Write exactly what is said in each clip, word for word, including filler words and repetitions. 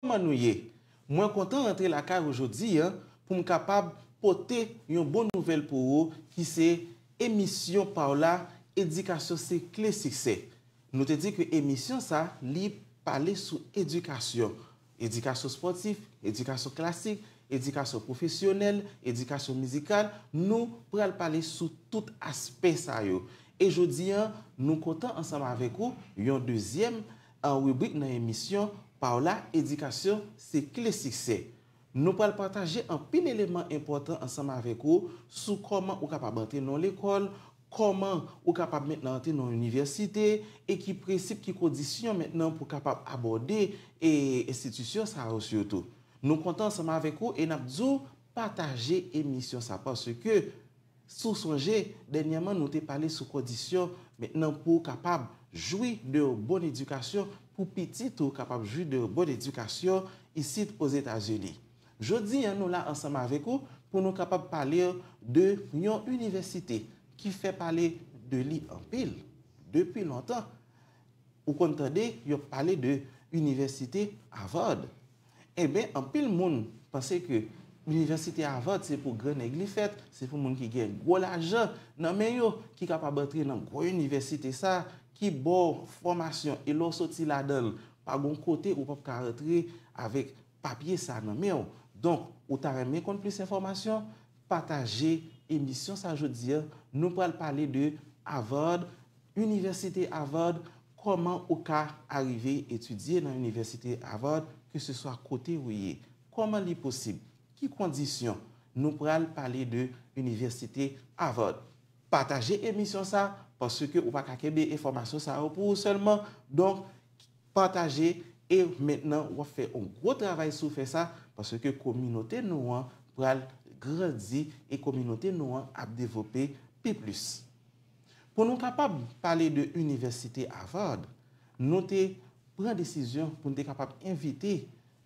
Kòman nou ye? Mwen kontan rantre lakay ou jodi a pou m kapab pote yon bon nouvèl pou ou ki se emisyon pa w la, Edikasyon se kle siksè. Nou te di ke emisyon sa, li pale sou edikasyon. Edikasyon spòtif, edikasyon klasik, edikasyon pwofesyonèl, edikasyon mizikal, nou pral pale sou tout aspè sa yo. E jodi a, nou kontan ansanm avèk ou, yon dezyèm, an ribrik nan emisyon pa w la, Edikasyon se kle siksè. Nou pral pataje anpil eleman enpòtan ansanm avèk ou sou kòman ou kapab antre nan yon lekòl, kòman ou kapab mentnan antre nan yon inivèsite, e ki prensip, ki kondisyon mentnan pou kapab abòde e enstitisyon sa yo sitou. Nou kontan ansanm avèk ou e n ap di w pataje emisyon sa, paske si w sonje, dènyèman nou te pale sou kondisyon mentnan pou w kapab jwi de yon bon edikasyon, pou pitit ou kapab jwi de yon bon edikasyon isit Ozetazini. Jodi a, nou la ansanm avèk ou pou nou kapab pale de yon inivèsite ki fè pale de li anpil depi lontan. Ou konn tande yo pale de Inivèsite Harvard. Enben, anpil moun panse ke Inivèsite Harvard se pou gran nèg li fèt, se pou moun ki gen gwo lajan nan men yo, ki kapab antre nan gwo inivèsite sa, ki ba w fòmasyon, e lè w soti ladan l, pa gon kote ou p ap ka rantre avèk papye sa nan men w. Donk, ou ta renmen konn plis enfòmasyon? Pataje emisyon sa jodi a. Nou pral pale de Harvard, Inivèsite Harvard, kòman ou ka arive etidye nan Inivèsite Harvard, keseswa kote ou ye. Kòman li posib? Ki kondisyon? Nou pral pale de Inivèsite Harvard. Pataje emisyon sa, paske ou pa ka kenbe enfòmasyon sa yo pou ou sèlman. Donk, pataje, e mentnan w ap fè yon gwo travay si w fè sa, paske kominote nou an pral grandi e kominote nou an ap devlope pi plis. Pou nou kapab pale de Inivèsite Harvard, nou te pran desizyon pou n te kapab envite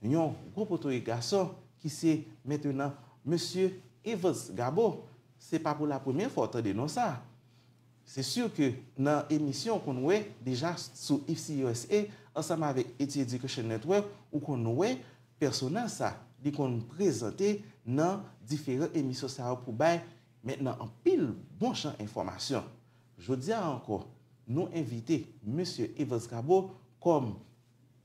yon gwo potorik gason ki se mentnan Mesye Evans Gabo. Se pa pou la premyè fwa w tande non sa. Se si ke nan emisyon ou konn wè deja sou I F C U S A ansanm avèk Haiti Education Network, ou konn wè pèsonaj sa, li konn prezante nan diferan emisyon sa yo pou bay mentnan anpil bon jan enfòmasyon. Jodi a ankò, nou envite Mesye Evans Gabo kòm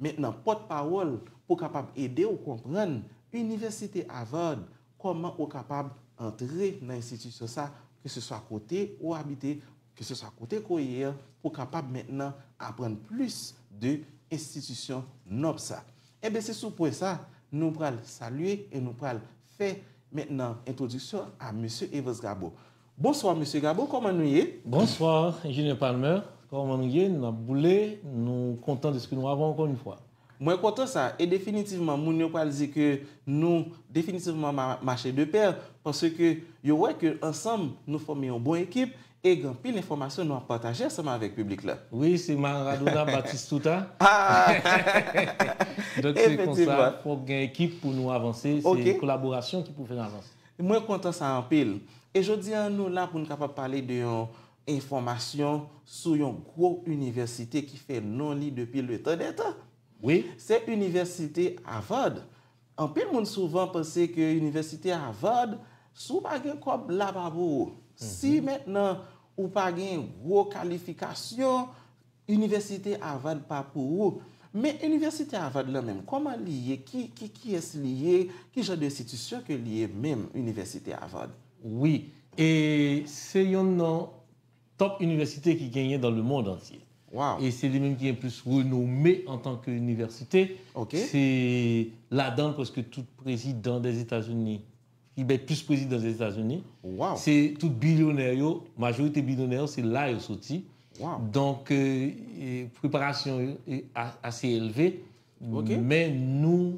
mentnan pòtpawòl pou kapab ede w konprann Inivèsite Harvard, kòman ou kapab antre nan enstitisyon sa, keseswa kote ou abite, keseswa kote ke w ye a, pou kapab mentnan aprann plis de enstitisyon nòb sa. Enben, se sou pwen sa, nou pral salye e nou pral fè mentnan entwodiksyon a Mesye Evans Gabo. Bonswa, Mesye Gabo, kòman nou ye? Bonswa, Enjenyè Palmer. Kòman nou ye? N ap boule. Nou kontan dèske nou avè w ankò yon fwa. Mwen kontan sa. E definitivman, moun yo pral di ke nou definitivman ma-, mache de pè, paske yo wè ke ansanm, nou fòme yon bon ekip e gen anpil enfòmasyon nou ap pataje ansanm avèk piblik la. Wi, se Maradona, Batistuta. Ah! Donk, se konsa, fòk gen ekip pou nou avanse. Se kolaborasyon ki pou fè n avanse. Mwen kontan sa anpil. E jodi a, nou la pou n kapab pale de yon enfòmasyon sou yon gwo inivèsite ki fè non li depi letan dè tan. Wi. Se Inivèsite Harvard. Anpil moun souvan panse ke Inivèsite Harvard, si w pa gen kòb, la pa pou ou. Si mentnan ou pa gen gwo kalifikasyon, Inivèsite Harvard pa pou ou. Men Inivèsite Harvard lan menm, kòman li ye? Ki, ki, kiyès li ye? Ki jan de enstitisyon ke li ye menm, Inivèsite Harvard? Wi, e se yonn nan top inivèsite ki genyen dans le monde entier. Wow. E se li menm ki gen plis renome antanke inivèsite. Ok. Se ladan l prèske tout prezidan dèzetazini, ki bay plis prezidan dèzetazini. Wow. Se tout bilyonè yo, majorite bilyonè yo, se la yo soti. Wow. Donk, e, e, preparasyon yo, e, a-, ase elve. Ok. Men nou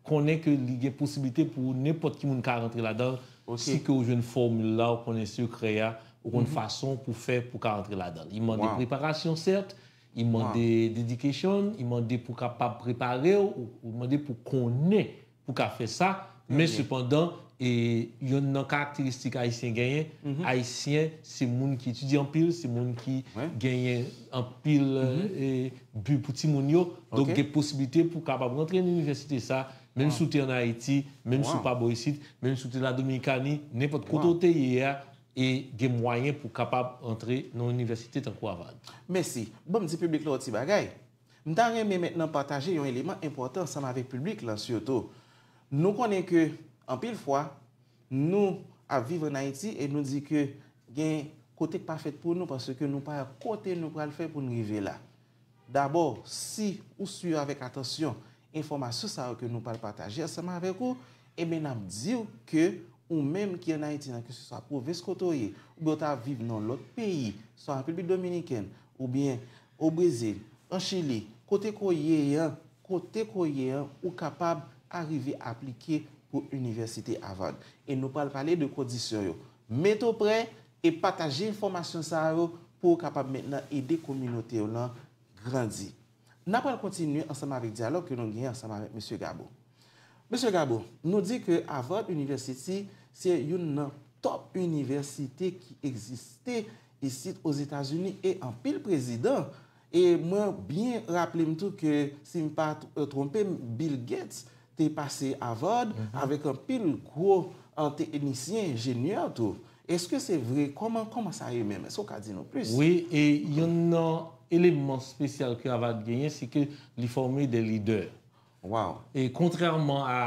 konnen ke li gen posiblite pou nenpòt ki moun ka rantre ladan l. Ok. Si ke ou jwenn fòmil la, ou konnen sekrè a, ou konn fason pou fè pou ka rantre ladan l. Li mande preparasyon, sèt, li mande dedication, li mande pou kapab prepare w, ou, ou mande pou konnen pou ka fè sa, Men sepandan, e, yonn nan karakteristik Ayisyen genyen, Ayisyen se moun ki etidye anpil, se moun ki genyen anpil e, bi pou timoun yo. Donk, gen posiblite pou w kapab rantre nan inivèsite sa, menm si w te ann Ayiti, menm si w pa bò isit, menm si w te Ladominikani, nenpòt kote w te ye a, e gen mwayen pou w kapab antre nan yon inivèsite tankou Harvard. Mèsi. Bon, m di piblik la yon ti bagay. M ta renmen mentnan pataje yon eleman enpòtan ansanm avèk piblik lan sitou. Nou konnen ke anpil fwa, nou ap viv ann Ayiti e nou di ke gen kote k pa fèt pou nou paske nou pa wè kote nou pral fè pou n rive la. Dabò, si ou swiv avèk atansyon enfòmasyon sa yo ke nou pral pataje ansanm avèk ou, ebyen n ap di w ke ou menm ki ann Ayiti nan keseswa pwovens kote w ye, oubyen w ta viv nan lòt peyi, swa Repiblik Dominikèn, oubyen o Brezil, an Chili, kote ke w ye an, kote ke w ye an, ou kapab arive aplike pou inivèsite Harvard. E nou pral pale de kondisyon yo. Mete w prè e pataje enfòmasyon sa yo pou w kapab mentnan ede kominote w lan grandi. N ap pral kontinye ansanm avèk dyalòg ke nou genyen ansanm avèk Mesye Gabo. Mesye Gabo, nou di ke Harvard University se youn nan top inivèsite ki egziste isit Ozetazini e anpil prezidan. E mwen byen raple m tou ke, si m pa t-, twonpe m, Bill Gates te pase Harvard avèk anpil gwo, an, teknisyen, enjenyè tou. Èske se vre? Kòman, kòman sa ye menm? Èske w ka di nou plis? Wi, e yonn nan eleman espesyal ke Harvard genyen, se ke li fòme de lidè. Wow. E kontrèman a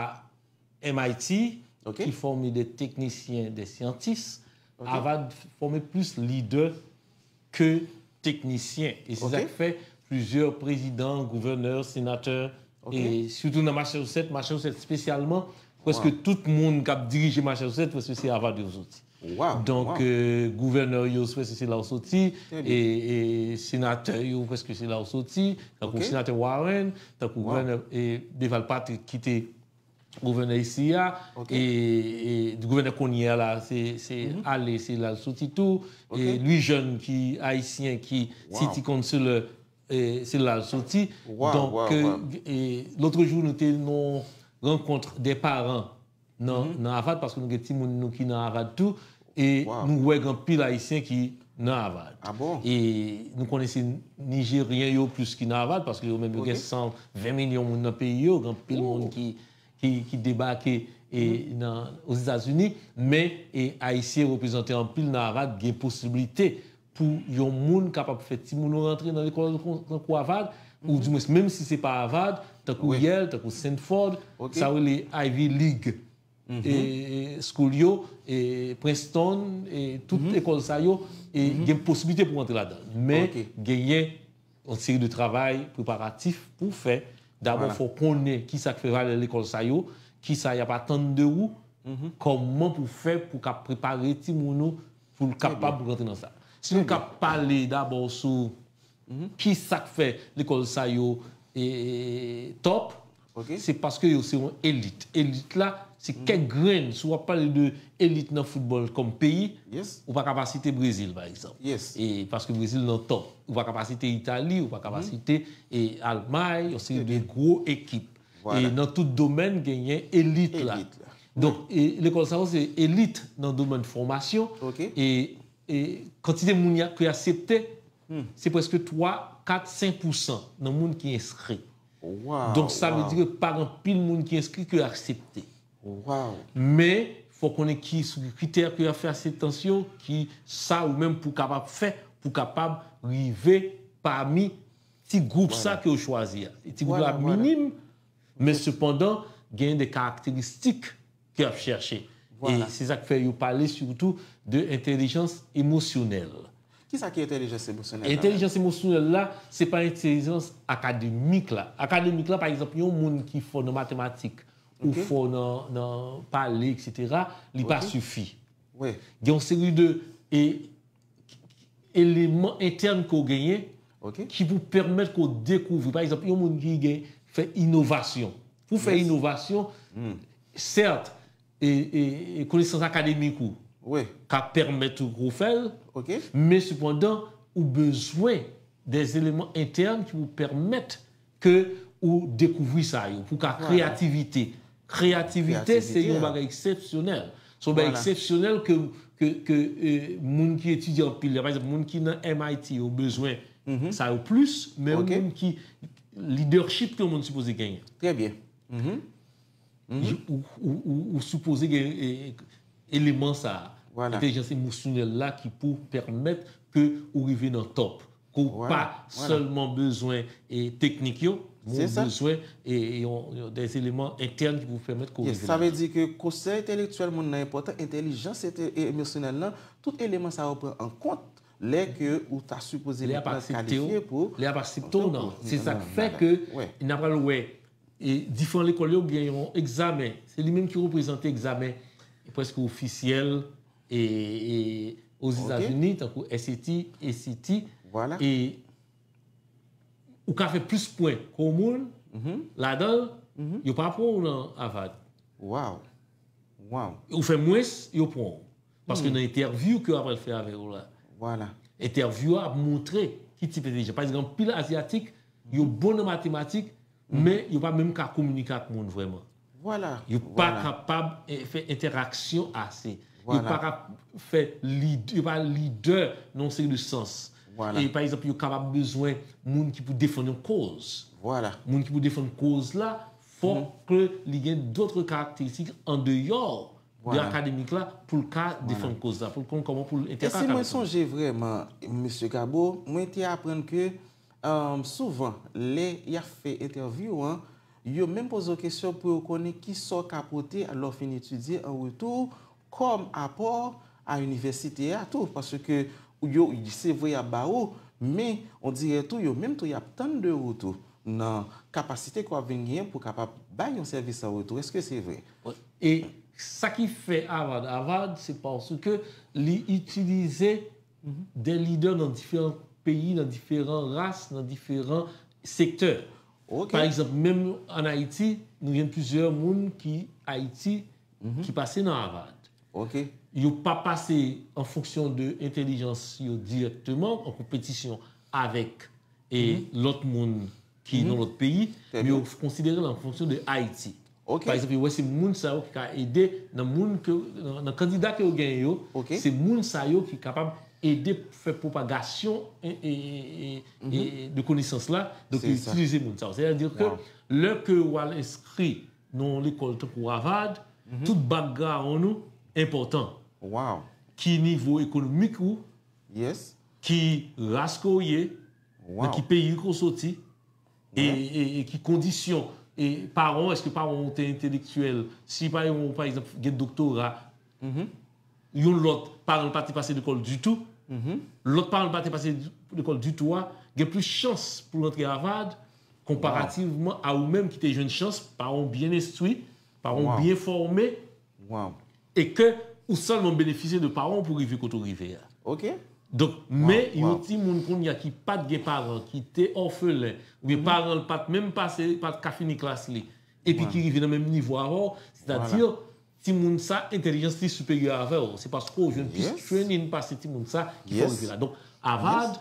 M I T, ki fòme de teknisyen, de syantis, Harvard fòme plis lidè ke teknisyen. E se sa ki fè plizyè prezidan, gouvènè, senatè, e sitou nan Massachusetts, Massachusetts espesyalman, prèske tout moun k ap dirije Massachusetts, prèske se Harvard yo soti. Donk, e, gouvènè yo, prèske se la yo soti, e, e senatè yo, prèske se la yo soti, tankou senatè Warren, tankou gouvènè, e, Deval Patrick ki te gouvènè isi a, e, e gouvènè kounye a la, se, se ale, se la l soti tou. E Louis Jeune ki ayisyen, ki city councilor, e, se la l soti. Donk, e, e, lòt jou, nou te nan yon rankont de paran nan, nan Harvard, paske nou gen timoun nou ki nan Harvard tou, e nou wè gen anpil ayisyen ki nan Harvard. E nou konnen se Nijeryen yo plis ki nan Harvard, paske yo menm yo gen san ven milyon moun nan peyi yo, gen anpil moun ki, ki, ki debake, e, nan, Ozetazini, men, e, Ayisyen reprezante anpil nan Harvard, gen posiblite pou yon moun kapab fè timoun ou rantre nan lekòl kon-, tankou Harvard, ou dimwens, menm si se pa Harvard, tankou Yale, tankou Stanford, sa yo rele Ivy League, e, e, school yo, e, Princeton, e, tout lekòl sa yo, e, gen posiblite pou rantre ladan. Men, genyen yon seri de travay preparatif pou w fè. Dabò, fò w konnen kisa k fè valè lekòl sa yo, kisa y ap atann de ou, kòman pou w fè pou w ka prepare timoun ou pou l kapab rantre nan sa. Si nou ka pale dabò sou kisa k fè lekòl sa yo, e, top, se paske yo se yon elit. Elit la, se kèk grenn. Si w ap pale de elit nan foutbòl kòm peyi, ou pa ka pa site Brezil, pa egzanp. E paske Brezil nan top. Ou pa ka pa site Itali, ou pa ka pa site, e, Almay, yon seri de gwo ekip. E nan tout domèn, genyen elit la. Donk, e, lekòl sa yo se elit nan domèn fòmasyon. E, e kantite moun y a, ki aksepte, se prèske twa, kat, senk pousan nan moun ki enskri. Donk, sa vle di ke pa gen anpil moun ki enskri ki aksepte. Men, fò konnen ki, sou ki kritè ke y ap fè akseptasyon, ki sa ou menm pou kapab fè, pou kapab rive pami ti gwoup sa ke yo chwazi a. E ti gwoup la minim, men sepandan, genyen de karakteristik ke y ap chèche. E se sa k fè yo pale sitou de entèlijans emosyonèl. Kisa ki entèlijans emosyonèl la menm? Entèlijans emosyonèl la, se pa entèlijans akademik la. Akademik la, pa egzanp, yon moun ki fò nan matematik, ou fò nan, nan pale, etsetera, li pa sifi. Gen yon seri de, e, eleman entèn ke w genyen ki pou pèmèt ke w dekouvri. Pa egzanp, yon moun ki gen, fè inovasyon. Pou fè inovasyon, sèt, e, e, e konesans akademik ou ka pèmèt ou pou w fè l, men sepandan, ou bezwen de eleman entèn ki pou pèmèt ke ou dekouvri sa yo, pou ka kreyativite. Kreyativite, se yon bagay eksepsyonèl. Se yon bagay eksepsyonèl ke, ke, ke eh, moun ki etidye anpil, pa egzanp, moun ki nan M I T yo bezwen sa yo plis, men yon moun ki leadership ke yon moun sipoze genyen. Trè byen. Ou, ou, ou, ou sipoze gen eh, eleman sa a. Entèlijans emosyonèl la ki pou pèmèt ke ou rive nan top. Ke w pa sèlman bezwen eh, teknik yo, men ou bezwen eh, yon, yon, des éléments internes ki pou pèmèt ke w rive la. Sa vle di ke kosè entèlektyèl moun nan enpòtan, entèlijans emosyonèl lan, tout eleman sa yo pran an kont lè ke ou ta sipoze met lan kalifye pou. Lè y ap aksepte w nan. Se sa k fè ke n ap pral wè e diferan lekòl yo gen yon egzamen. Se li menm ki reprezante egzamen prèske ofisyèl e, e Ozetazini, tankou S A T, A C T. E ou ka fè plis pwen ke yon moun ladan l, yo pa pran w nan Harvard. Wow. Wow. Ou fè mwens, yo pran w. Paske nan entèvyou ke yo ap al fè avè w la, entèvyou a ap montre ki tip entèlijans. Pa egzanp, anpil Azyatik, yo bon nan matematik, men yo pa menm ka kominike ak moun vrèman. Yo pa kapab eh, fè entèraksyon ase. Yo pa ka fè lid, yo pa lidè nan yon seri de sans. E pa egzanp, yo kapab bezwen moun ki pou defann yon koz. Moun ki pou defann koz la, fòk ke li gen dòt karakteristik andeyò de akademik la pou l ka defann koz la, pou l konn kòman pou l enterak avèk moun. E si mwen sonje vrèman, mesye Gabo, mwen te aprann ke um, souvan, lè y ap fè entèvyou an, yo menm poze w kesyon pou yo konnen kisa w ka pote lè w fin etidye an retou kòm apò a inivèsite a tou, paske yo, se vre y ap ba ou, men on dirè tou, yo menm tou y ap tann de ou tou nan kapasite ke w ap vin genyen pou w kapab bay yon sèvis an retou. Èske se vre? E sa ki fè Harvard Harvard, se paske li itilize de lidè nan diferan peyi, nan diferan ras, nan diferan sektè. Pa egzanp, menm ann Ayiti, nou jwenn plizyè moun ki Ayiti ki pase nan Harvard. Yo pa pase an fonksyon de entèlijans yo dirèkteman, an konpetisyon avèk e lòt moun ki nan lòt peyi, men yo konsidere l an fonksyon de Ayiti. Pa egzanp, yo wè se moun sa yo ki ka ede nan moun ke, nan, nan kandida ke yo genyen yo, se moun sa yo ki kapab ede fè pwopagasyon e, e, e, e, e de konesans la. Donk, yo itilize moun sa yo. Sètadi ke lè ke w al enskri nan yon lekòl tankou Harvard, tout background ou enpòtan. Ki nivo ekonomik ou, ki ras ke w ye, nan ki peyi ke w soti, e, e, e ki kondisyon, e paran w, èske paran w te entelektyèl, si paran w, pa egzanp, gen doktora, yon lòt paran l pa te pase lekòl ditou, lòt paran l pa te pase lekòl ditou a, gen plis chans pou l antre Harvard, konparativman a ou menm ki te jwenn chans, paran w byen enstwi, paran w byen fòme, e ke ou sèlman benefisye de paran w pou rive kote w rive a. Donk, men yon timoun kounye a ki pa t gen paran, ki te òfelen, oubyen paran l pa t menm pase, pa t ka fini klas li, epi ki rive nan menm nivo avè w, sètadi, timoun sa, entèlijans li siperyè avè w. Se paske w jwenn plis training pase timoun sa ki fè w rive la. Donk, Harvard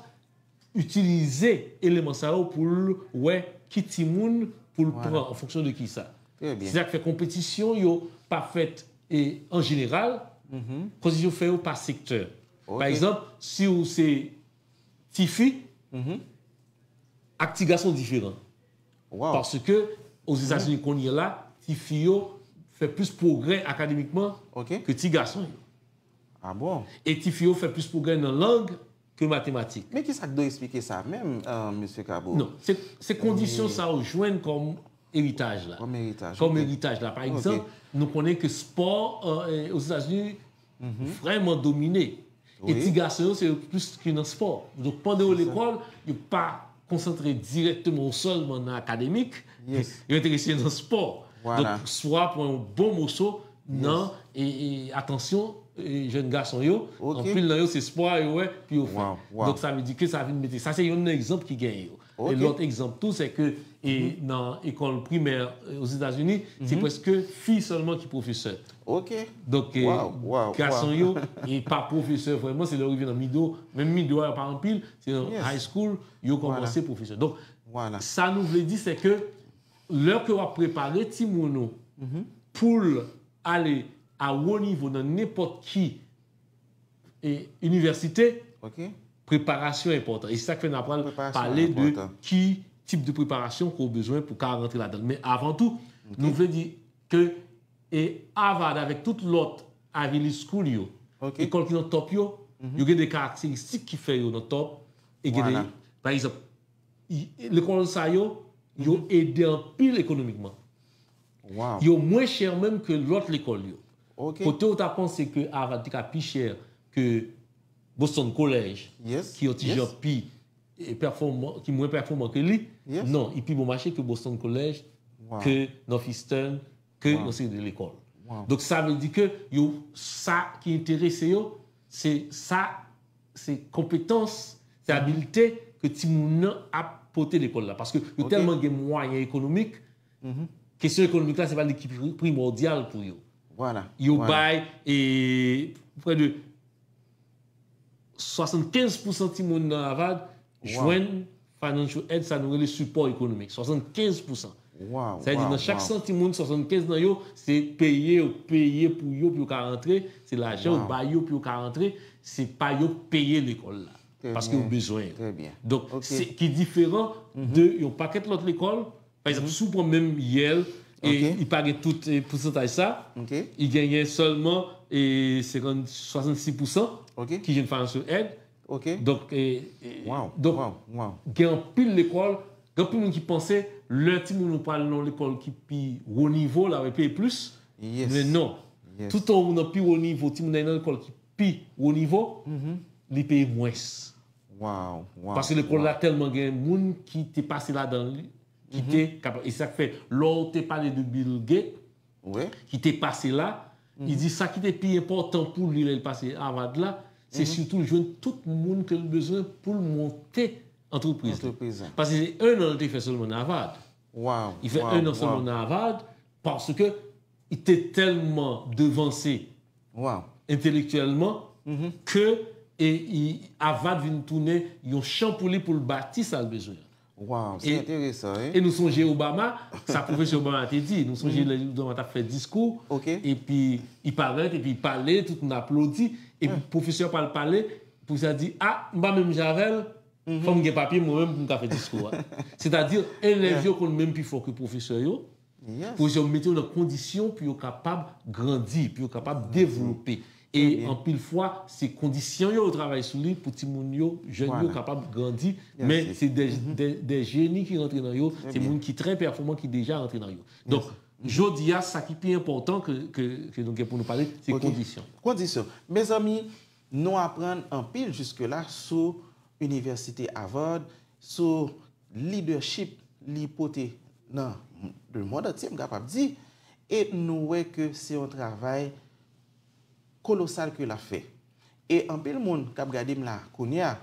itilize eleman sa yo pou l wè ki timoun pou l pran an fonksyon de kisa. Se sa k fè konpetisyon yo pa fèt e, an jeneral, konpetisyon fè yo pa sektè. Pa egzanp, si w se tifi, ak ti gason diferan. Paske Ozetazini kounye a la, tifi yo fè plis pwogrè akademikman ke ti gason yo. E tifi yo fè plis pwogrè nan lang ke matematik. Men kisa k dwe esplike sa menm, mesye Kabo? Non, se, se kondisyon sa yo jwenn kòm eritaj la. Kòm eritaj la. Kòm eritaj la. Pa egzanp, nou konnen ke spò Ozetazini vrèman domine. E ti gason yo, se yo plis ki nan spò. Donk, pandan yo lekòl, yo pa konsantre dirèkteman ou sèlman nan akademik. Yo enterese nan spò. Donk, spò a pran yon bon moso nan e, e, atansyon e, jèn gason yo. Anpil nan yo, se spò a yo wè, pi yo fè. Donk, sa vle di ke sa vin mete. Sa se youn nan egzanp ki genyen yo. E lòt egzanp tou, se ke e, nan ekòl primè e, Ozetazini, se prèske fi sèlman ki pwofesè. Donk, e, gason yo e pa pwofesè vrèman, se lè yo rive nan middle, menm middle a yo pa anpil, se nan high school yo kòmanse pwofesè. Donk, sa nou vle di, se ke lè ke w ap prepare timoun ou pou l ale a wo nivo nan nenpòt ki e, inivèsite, preparasyon enpòtan. E se sa k fè n ap pral pale de ki tip de preparasyon ke w bezwen pou ka rantre ladan l. Men avan tou, nou vle di ke e Harvard avèk tout lòt Ivy League School yo, ekòl ki nan top yo, yo gen de karakteristik ki fè yo nan top. E gen de, pa egzanp, lekòl sa yo, yo ede anpil ekonomikman. Yo mwen chè menm ke lòt lekòl yo. Kote w ta panse ke Harvard te ka pi chè ke Boston College, ki yon ti jan pi e, pèfòman, ki mwen pèfòman ke li. Non, li pi bon mache ke Boston College, ke Northeastern, ke yon seri de lekòl. Donk, sa vle di ke yo, sa ki enterese yo, se sa, se konpetans, se abilte ke timoun nan ap pote lekòl la. Paske yo tèlman gen mwayen ekonomik, kesyon ekonomik la, se pa li ki pri- primòdyal pou yo. Yo bay e, prè de swasannkenz pousan timoun nan Harvard jwenn financial aid, sa nou rele sipò ekonomik. Swasannkenz pousan. Sa vle di nan chak san timoun, swasannkenz nan yo, se peye, yo peye pou yo, pou yo ka rantre, se lajan yo bay yo pou yo ka rantre, se pa yo k peye lekòl la. Paske yo bezwen yo. Donk, se ki diferan de yon pakèt lòt lekòl. Pa egzanp, si w pran menm Yale, e li pa gen tout e, pousantaj sa, li genyen sèlman e, senkant, swasannsis pousan ki jwenn financial aid. Donk, e, e, donk, gen anpil lekòl, gen anpil moun ki panse lè timoun ou pral nan yon lekòl ki pi wo nivo, l ap peye plis. Men non. Toutan ou nan pi wo nivo, timoun nan nan lekòl ki pi wo nivo, li peye mwens. Paske lekòl la tèlman gen moun ki te pase ladan li, ki te kapab. E sa k fè, lè w te pale de Bill Gates, ki te pase la, li di sa ki te pi enpòtan pou li lè l pase Harvard la, se sitou l jwenn tout moun ke l bezwen pou l monte antrepriz li. Paske se en an l te fè sèlman nan Harvard. Li fè en an sèlman nan Harvard paske li te tèlman devanse entelektyèlman ke e, i, Harvard vin tounen yon chan pou li pou l bati sa l bezwen. Wow, se enteresan, wi. E nou sonje Obama, sa pwofesè Obama te di, nou sonje lè Obama t ap fè diskou, epi li parèt, epi li pale, tout moun aplodi, epi pwofesè a pral pale, pwofesè a di, a, m pa menm jan avè l, fò m gen papye mwen menm pou m ka fè diskou a. Sètadi, elèv yo konn menm pi fò ke pwofesè yo, pou yo mete yo nan kondisyon pou yo kapab grandi, pou yo kapab devlope. E anpil fwa, se kondisyon yo yo travay sou li pou timoun yo, jèn yo kapab grandi. Men se de, de, de jeni ki rantre nan yo, se moun ki trè pèfòman ki deja rantre nan yo. Donk, jodi a, sa ki pi enpòtan ke, ke, ke nou gen pou nou pale, se kondisyon. Kondisyon. Mezanmi, nou aprann anpil jiske la sou Inivèsite Harvard, sou leadership li pote nan le monde entier, m kapab di, e nou wè ke se yon travay kolosal ke l ap fè. E anpil moun k ap gade m la kounye a,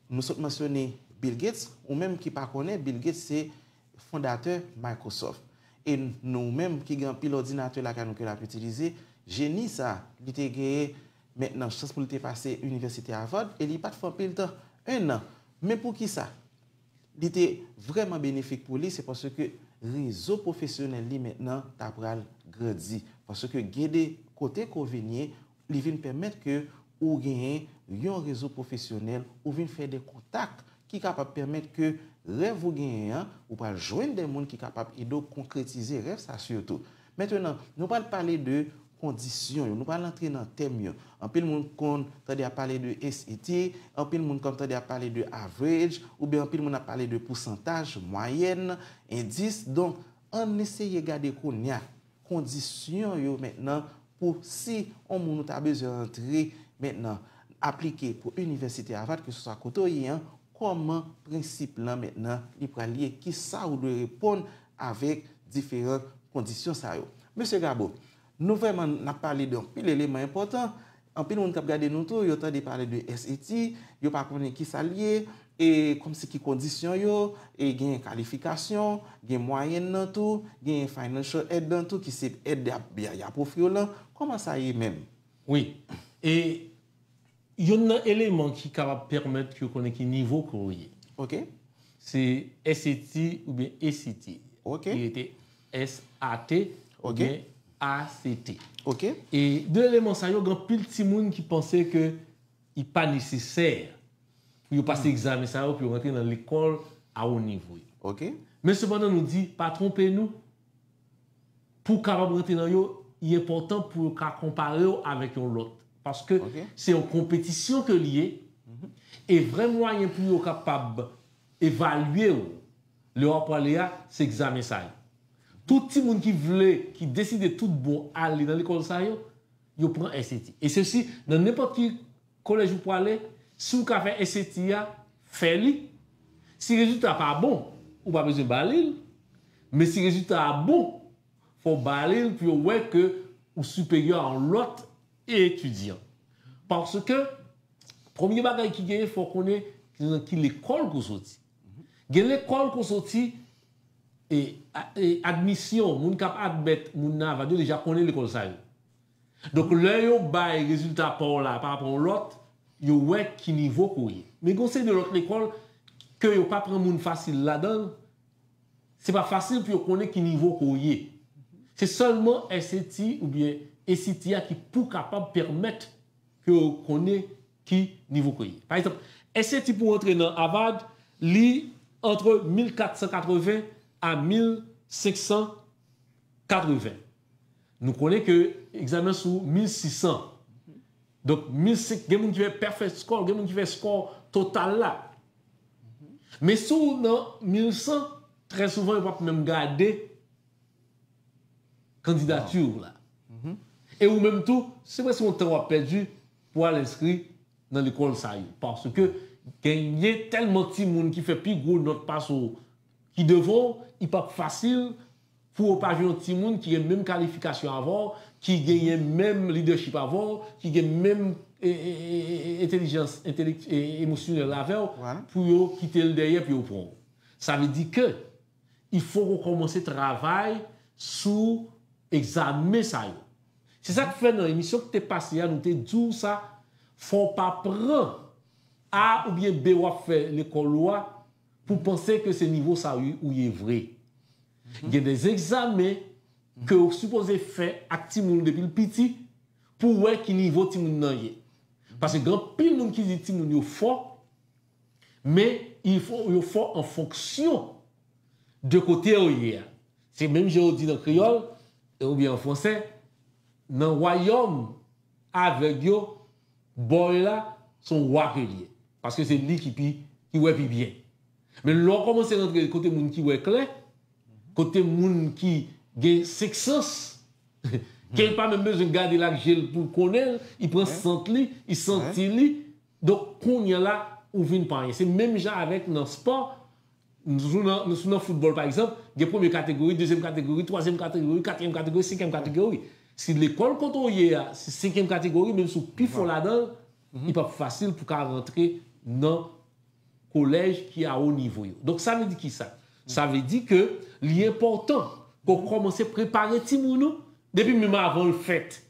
nou sot mansyone Bill Gates, ou menm ki pa konnen, Bill Gates se fondatè Microsoft. E nou menm ki gen anpil òdinatè lakay nou ke l ap itilize, jeni sa, li te genyen mentnan chans pou l te pase Inivèsite Harvard e li pa t fè anpil tan, en an. Men poukisa? Li te vrèman benefik pou li, se paske rezo pwofesyonèl li mentnan ta pral grandi. Paske gen de kote ke w vin ye, li vin pèmèt ke ou genyen yon rezo pwofesyonèl, ou vin fè de kontak ki kapab pèmèt ke rèv ou genyen an, ou pral jwenn de moun ki kapab ede w konkretize rèv sa sitou. Mentnan, nou pral pale de kondisyon yo, nou pral antre nan tèm yo. Anpil moun konn tande ap pale de S A T, anpil moun konn tande ap pale de average, oubyen anpil moun ap pale de pousantaj, mwayèn, endis. Donk, ann eseye gade kounye a kondisyon yo mentnan pou si yon moun ou ta bezwen rantre mentnan aplike pou Inivèsite Harvard, keseswa kote w ye an, kòman prensip lan mentnan li pral ye, kisa ou dwe reponn avèk diferan kondisyon sa yo. Mesye Gabo, nou vrèman n ap pale de anpil eleman enpòtan. Anpil moun k ap gade nou tou, yo tande pale de S A T, yo pa konnen kisa l ye, e kòmsi ki kondisyon yo, e gen kalifikasyon, gen mwayèn nan tou, gen financial aid nan tou, ki se èd y ap, y a- y ap ofri w lan. Kòman sa ye menm? Wi. E youn nan eleman ki kapab pèmèt yo konnen ki nivo ke w ye, se S A T oubyen A C T. Ki rete S A T, oubyen A C T. E de eleman sa yo, gen anpil timoun ki panse ke li pa nesesè pou yo pase egzamen sa yo, pou yo rantre nan lekòl a wo nivo yo. Men sepandan, nou di, pa twonpe nou, pou w kapab rantre nan yo, li enpòtan pou yo ka konpare w avèk yon lòt. Paske se yon konpetisyon ke li ye, e vrè mwayen pou yo kapab evalye w lè w ap prale a, se egzamen sa yo. Tout timoun ki vle, ki deside tout bon ale nan lekòl sa yo, yo pran S A T. E sesi, nan nenpòt ki kolèj ou prale, si w ka fè S A T a, fè li. Si rezilta pa bon, ou pa bezwen ba li l. Men si rezilta a bon, fò w ba li l pou yo wè ke ou siperyè a yon lòt etidyan. Paske, premye bagay ki genyen, fò w konnen nan ki lekòl ke w soti. Gen lekòl ke w soti, e, a- e admisyon, moun k ap admèt moun nan Avad yo deja konnen lekòl sa yo. Donk, lè yo bay rezilta pa w la pa rapò yon lòt, yo wè ki nivo ke w ye. Men gen yon seri de lòt lekòl ke yo pa pran moun fasil ladan l, se pa fasil pou yo konnen ki nivo ke w ye. Se sèlman S A T oubyen A C T a ki pou kapab pèmèt ke w konnen ki nivo ke w ye. Pa egzanp, S A T pou w antre nan Avad, li antre mil kat san katreven a mil senk san katreven. Nou konnen ke egzamen sou mil sis san. Donk, mil senk, gen moun ki fè perfect score, gen moun ki fè score total la. Men si w nan mil san, trè souvan, yo p ap menm gade kandidati w la. E ou menm tou, se prèske yon tan w ap pèdi pou al enskri nan lekòl sa yo. Paske genyen tèlman timoun ki fè pi gwo nòt pase w ki devan w, li p ap fasil pou w pa jwenn yon timoun ki gen menm kalifikasyon avè w, ki genyen menm leadership avè w, ki gen menm e, e, e, e, entèlijans entelek- e, emosyonèl avè w, pou yo kite l dèyè pou yo pran w. Sa vle di ke il faut qu'on commence travay sou egzamen sa yo. Se sa k fè nan emisyon ki te pase a, nou te di w sa, fò w pa pran A oubyen B w ap fè lekòl ou a pou panse ke se nivo sa ou ou ye vre. Gen de egzamen ke w sipoze fè ak timoun depi l piti pou w wè ki nivo timoun nan ye. Paske gen anpil moun ki di timoun yo fò, men il faut, yo fò an fonksyon de kote yo ye a. Se menm jan yo di nan kreyòl, oubyen an fransè, nan wayòm avèg yo, bòy la, se yon wa ke l ye. Paske se li ki pi, ki wè pi byen. Men lè w kòmanse rantre kote moun ki wè klè, kote moun ki gen senk sans, ke l pa menm bezwen gade l ak je l pou l konnen l, li pran sant li, li santi li. Donk, kounye a la, ou vin pa anyen. Se menm jan avèk nan spò, nou sou nan, nou sou nan foutbòl, pa egzanp, gen premye kategori, dezyèm kategori, twazyèm kategori, katriyèm kategori, senkyèm kategori. Si lekòl kote w ye a, se senkyèm kategori, menm si w pi fò ladan l, li p ap fasil pou w ka rantre nan kolèj ki a wo nivo yo. Donk, sa vle di ki sa? Sa vle di ke li enpòtan ke w kòmanse prepare timoun ou depi menm avan l fèt.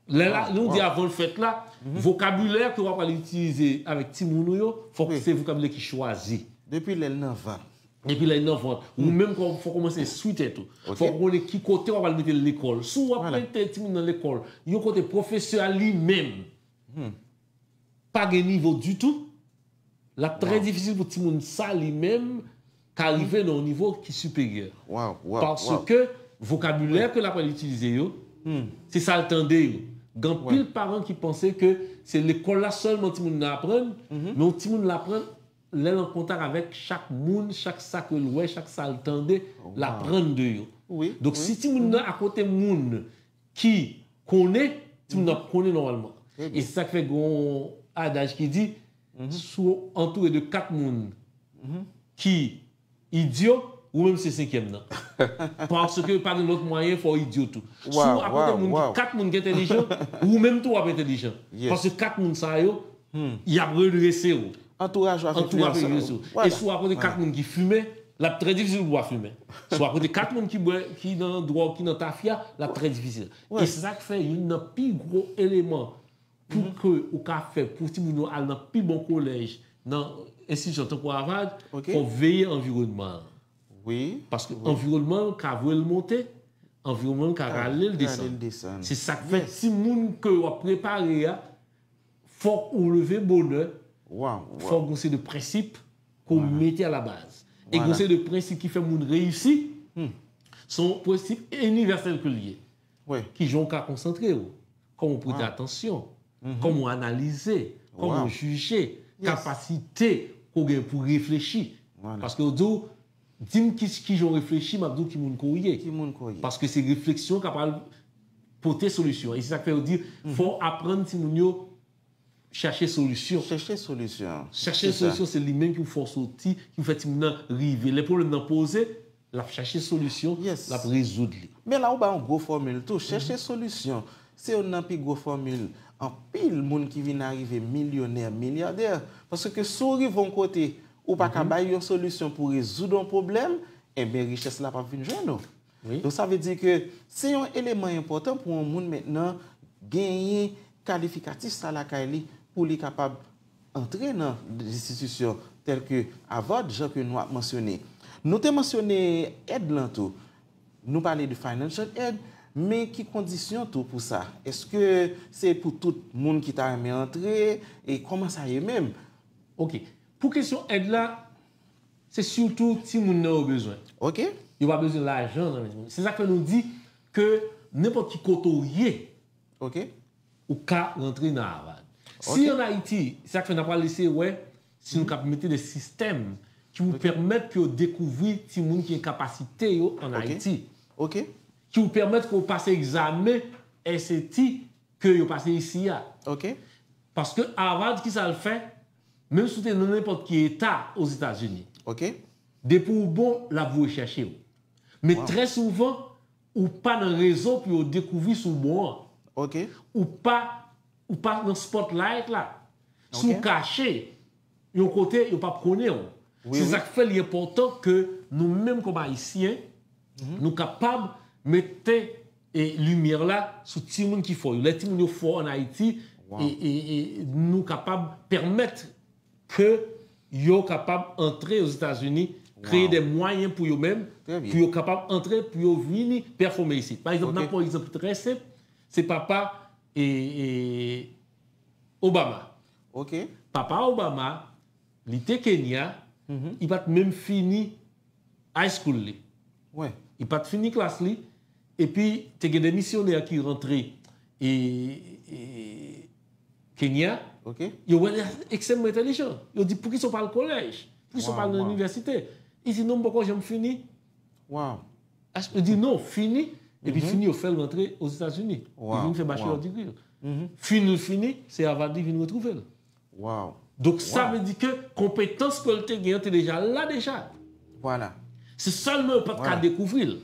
Lè la, lè w di avan l fèt la, vokabilè ke w ap pral itilize avèk timoun ou yo, fòk se vokabilè ki chwazi. Depi lè l nan vant. Depi lè l nan vant. Ou menm, fòk w kòmanse sou tèt ou. Fòk ou konnen ki kote w ap pral mete l lekòl. Si w ap mete timoun nan lekòl, yon kote pwofesè a li menm pa gen nivo ditou, l ap trè difisil pou timoun sa li menm ka rive nan yon nivo ki siperyè. Paske vokabilè ke l ap pral itilize yo, se sa l tande yo. Gen anpil paran ki panse ke se lekòl la sèlman timoun nan aprann, men yon timoun l aprann lè l an kontak avèk chak moun, chak sa ke l wè, chak sa l tande, l aprann de yo. Donk, si timoun nan akote moun ki konnen, timoun nan ap konnen nòmalman. E se sa k fè gen yon adaj ki di, si w antoure de kat moun ki idyo, ou menm se senkyèm nan. Paske pa gen lòt mwayen, fò w idyo tou. Si w akote moun ki kat moun ki entèlijan, ou menm tou w ap entèlijan. Paske kat moun sa yo, y ap redrese w. Antouraj ou ap redrese w. E si w akote kat moun ki fimen, l ap trè difisil pou w pa fimen. Si w akote kat moun ki bwè, ki nan dwòg, ki nan tafya, l ap trè difisil. E se sa k fè youn nan pi gwo eleman pou ke ou ka fè pou timoun yo al nan pi bon kolèj, nan enstitisyon tankou Harvard, fò w veye anviwònman an. Paske anviwònman an ka voye l monte, anviwònman ka rale l desann. Se sa k fè timoun ke w ap prepare a, fòk ou leve bonè, fòk gon seri de prensip ke w mete a la baz. E gon seri de prensip ki fè moun reyisi, se yon prensip inivèsèl ke l ye. Kijan w ka konsantre w, kòman w prete atansyon, kòman w analize, kòman w jije, kapasite ke w gen pou reflechi. Paske w di w, di m ki, kijan w reflechi, m ap di w ki moun ke w ye. Ki moun ke w ye. Paske se refleksyon k ap al pote solisyon. E se sa k fè yo di, fò w aprann timoun yo chache solisyon. Chache solisyon. Chache solisyon, se li menm ki pou fè w soti, ki pou fè timoun nan rive. Lè pwoblèm nan poze, l ap chache solisyon, l ap rezoud li. Men la ou bay yon gwo fòmil tou. Chache solisyon, se youn nan pi gwo fòmil anpil moun ki vin arive milyonè, milyadè. Paske si w rive yon kote, ou pa ka bay yon solisyon pou rezoud yon pwoblèm, enben richès la p ap vin jwenn ou. Donk sa vle di ke se yon eleman enpòtan pou yon moun mentnan genyen kalifikatif sa lakay li pou li kapab antre nan enstitisyon tèl ke Harvard, jan ke nou ap mansyone. Nou te mansyone èd lan tou. Nou pale de financial aid, men ki kondisyon tou pou sa? Èske se pou tout moun ki ta renmen antre? E kòman sa ye menm? Ok. Pou kesyon èd la, se sitou timoun nan yo bezwen. Ok. Yo pa bezwen lajan nan men timoun. Se sa k fè nou di ke nenpòt ki kote w ye, ok, ou ka rantre nan Harvard. Si ann Ayiti, se sa k fè n ap pral eseye wè si nou kab mete de sistèm ki pou pèmèt ke yo dekouvri timoun ki gen kapasite yo ann Ayiti. Ok. Ki pou pèmèt ke yo pase egzamen S A T ke yo pase isi a. Ok. Paske Harvard, ki sa l fè? Menm si w te nan nenpòt ki eta Ozetazini, ok, depi w bon, l ap voye chèche w. Men trè souvan, ou pa nan rezo pou yo dekouvri si w bon an. Ok. Ou pa, ou pa nan spotlight la. Si w kache yon kote, yo p ap konnen w. Se sa k fè li enpòtan ke nou menm kòm Ayisyen, nou kapab mete, e, limyè la sou timoun ki fò yo. Lè timoun yo fò ann Ayiti, e, e, e, nou kapab pèmèt ke yo kapab antre Ozetazini, kreye de mwayen pou yo menm, pou yo kapab antre, pou yo vini pèfòme isit. Pa egzanp, n ap pran yon egzanp trè senp, se papa, e, e, Obama. Ok. Papa Obama, li te Kenya, li pa t menm fini high school li. Li pa t fini klas li, epi te gen de misyonè ki rantre, e, e, Kenya, yo wè li ekstrèmman entèlijan. Yo di, "Poukisa w pa al kolèj? Poukisa w pa al nan inivèsite?" Li di, "Non, m poko janm fini." Li di, "Non, fini." Epi fini, yo fè l rantre Ozetazini. Li vin fè bachelor degree l. Fin li fini, se Harvard li vin retwouve l. Donk, sa vle di ke konpetans ke l te gen an te deja la deja. Se sèlman yo pa t ka dekouvri l.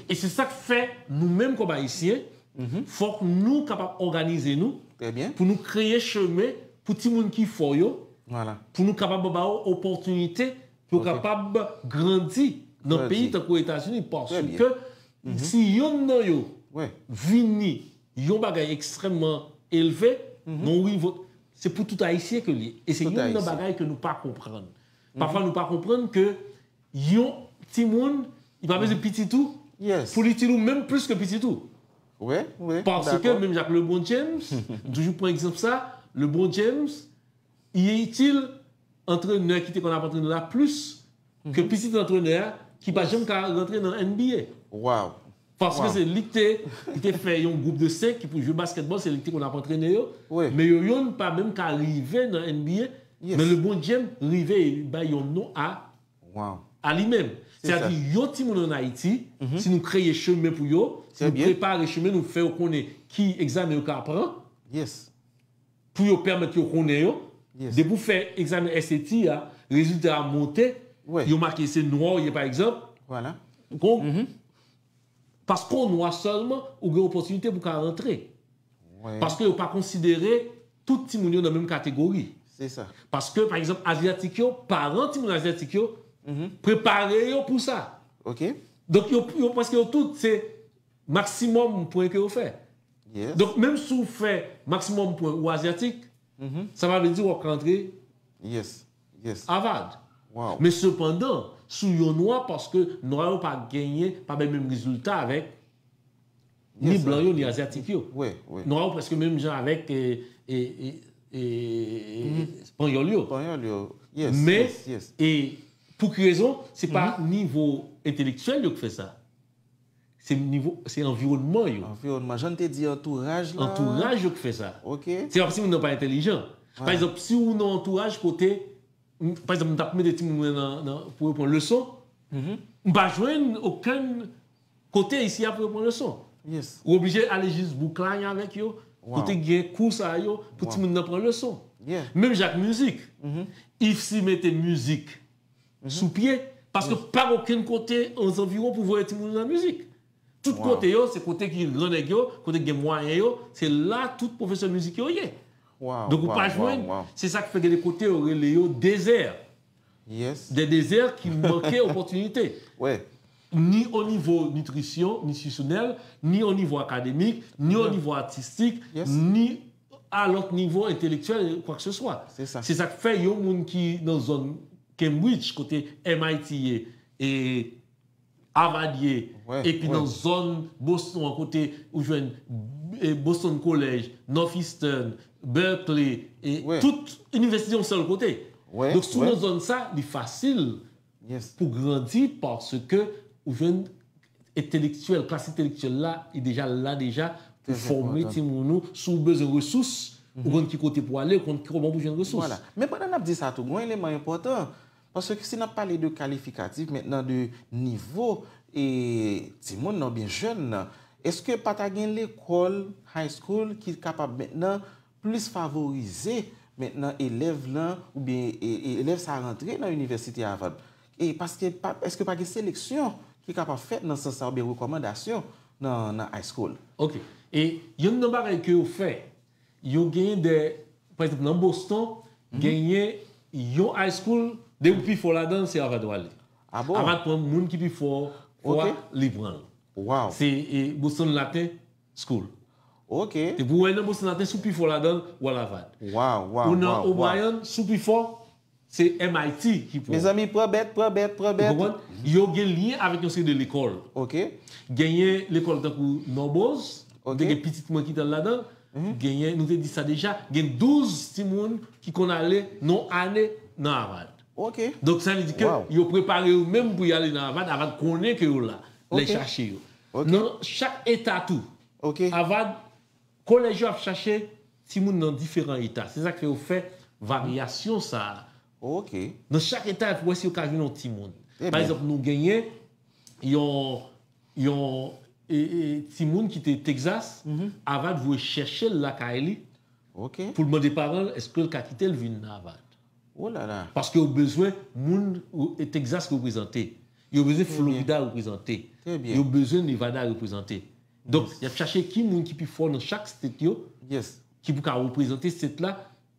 E se sa k fè nou menm kòm Ayisyen, fòk nou kapab òganize nou pou nou kreye chemen pou timoun ki fò yo, pou nou kapab ba yo opòtinite pou yo kapab grandi nan peyi tankou Etazini. Paske si yonn nan yo vini yon bagay ekstrèmman elve, nan yon nivo, se pou tout Ayisyen ke li ye. E se youn nan bagay ke nou pa konprann. Pafwa nou pa konprann ke yon timoun, li pa bezwen pitit ou pou li itil ou menm plis ke pitit ou. Paske menm jan ak LeBron James, m toujou pran egzanp sa, LeBron James, li itil antrenè ki te konn ap antrene la plis ke pitit antrenè a ki pa janm ka rantre nan N B A. Paske se li ki te, li te fè yon gwoup de senk ki pou jwe baskètbòl, se li ki te konn ap antrene yo. Men yo youn pa menm ka rive nan N B A, men LeBron James rive e bay yon non a, a li menm. Sètadi, yon timoun ann Ayiti, si nou kreye chemen pou yo, si nou prepare chemen, nou fè yo konnen ki egzamen yo ka pran, pou yo pèmèt yo konnen yo. Depi w fè egzamen S A T a, rezilta a monte, yo make se nwa w ye, pa egzanp. Kon, paske w nwa sèlman, ou gen opòtinite pou w ka rantre. Paske yo pa konsidere tout timoun yo nan menm kategori. Paske, pa egzanp, azyatik yo, paran timoun azyatik yo prepare yo pou sa. Donk, yo, yo, paske yo tout, se maksimòm pwen ke yo fè. Donk, menm si w fè maksimòm pwen ou azyatik, sa pa vle di w ap ka antre Harvard. Men sepandan, si w yon nwa, paske nwa yo pa genyen, pa bay menm rezilta avèk Ni blan yo, ni azyatik yo. Nwa yo prèske menm jan avèk e, e, e, e, panyòl yo. Panyòl yo. Yes, Men, yes, yes. E pou ki rezon? Se pa nivo entelektyèl yo k fè sa. Se nivo, se anviwònman yo. Anviwònman. Jan n te di antouraj la. Antouraj yo k fè sa. Ok. Se pa si moun nan pa entèlijan. Pa egzanp, si ou nan antouraj kote, m- pa egzanp, m t ap mete timoun mwen nan, nan, pou yo pran leson, m pa jwenn okenn kote isi a pou yo pran leson. Yes. Ou oblije ale jis Brookline avèk yo, Wow. kote gen kou sa yo, pou timoun nan pran leson. Yeah. Menm jan ak mizik. Ifsi mete mizik sou pye, paske pa gen okenn kote an zanviwon pou voye timoun nan mizik. Tout kote yo, se kote ki gen gran nèg yo, kote ki gen mwayen yo, se la tout pwofesè mizik yo ye. Wow, Donk ou pa wow, jwenn, wow, wow. Se sa k fè gen de kote yo rele yo dezè. Yes. De dezè ki manke opòtinite. Ouais. Ni o nivo nitrisyon, nitrisyounèl, ni o nivo akademik, ni o nivo atistik, Yes. ni a lòt nivo entelektyèl, kwa ke se swa. Se sa. Se sa k fè yon moun ki nan zòn Cambridge, kote M I T ye, e Harvard ye, Ouais, epi ouais. Nan zòn Boston an, kote ou jwenn e, Boston College, Northeastern, Berkeley, e Ouais. Tout inivèsite yon sèl kote. Ouais, Donk, si w ouais. Nan zòn sa, li fasil Yes. Pou grandi, paske ou jwenn entelektyèl, klas entelektyèl la, li deja la deja, pou Trè fòme enpòtan. Timoun ou, si w bezwen resous, ou konn ki kote pou ale, ou konn kòman pou jwenn resous. Vwala. Men pandan n ap di sa tou, gen yon eleman enpòtan. Paske si n ap pale de kalifikatif mentnan, de nivo e timoun nan, oubyen jèn nan, èske pa ta gen lekòl, high school, ki kapab mentnan plis favorize mentnan elèv lan, oubyen e, e, elèv sa rantre nan inivèsite Harvard? E paske pa, èske pa gen seleksyon ki kapab fèt nan sans sa, oubyen rekòmandasyon nan, nan high school? Ok. E youn nan bagay ke yo fè, yo genyen de, pa egzanp, nan Boston, genyen yon high school, depi w pi fò ladan l, se Harvard w ale. Ah bon? Harvard pran moun ki pi fò, fò a, Ok. Li pran l. Wow. Se e, Boston Latin School. Ok. Depi w wè nan Boston Latin, si w pi fò ladan l, w al Harvard. Wow, wow, Ou nan wow, wow. O'Brien, si w pi fò, se M I T ki pran. Mezanmi, pran bèt, pran bèt, pran Ou bèt. konprann? Yo gen lyen avèk yon seri de lekòl. Ok. Genyen lekòl tankou Nobles, Ok. Te gen pitit mwen ki t al ladan l. Genyen, nou te di sa deja, gen douz timoun ki konn ale nan ane nan Harvard. Ok. Donk, sa vle di ke Wow. yo prepare yo menm pou y ale nan Harvard, Harvard konnen ke yo la, lè Ok. Chache yo. Ok. Nan chak eta tou, Ok. Harvard, kolèj yo ap chache timoun nan diferan eta. Se sa k fè yo fè varyasyon sa a. Ok. Nan chak eta, pou wè si yo ka jwenn yon timoun. Trè Pa byen. Egzanp, nou genyen yon, yon e, e, timoun ki te Texas, Harvard voye chèche l lakay li Ok. pou l mande paran l èske l ka kite l vin nan Harvard. Oh la la. Paske yo bezwen moun e, Texas reprezante. Yo bezwen Florida reprezante. Trè byen. Yo bezwen Nevada reprezante. Donk, y ap chache ki moun ki pi fò nan chak state yo, Yes. ki pou ka reprezante state la.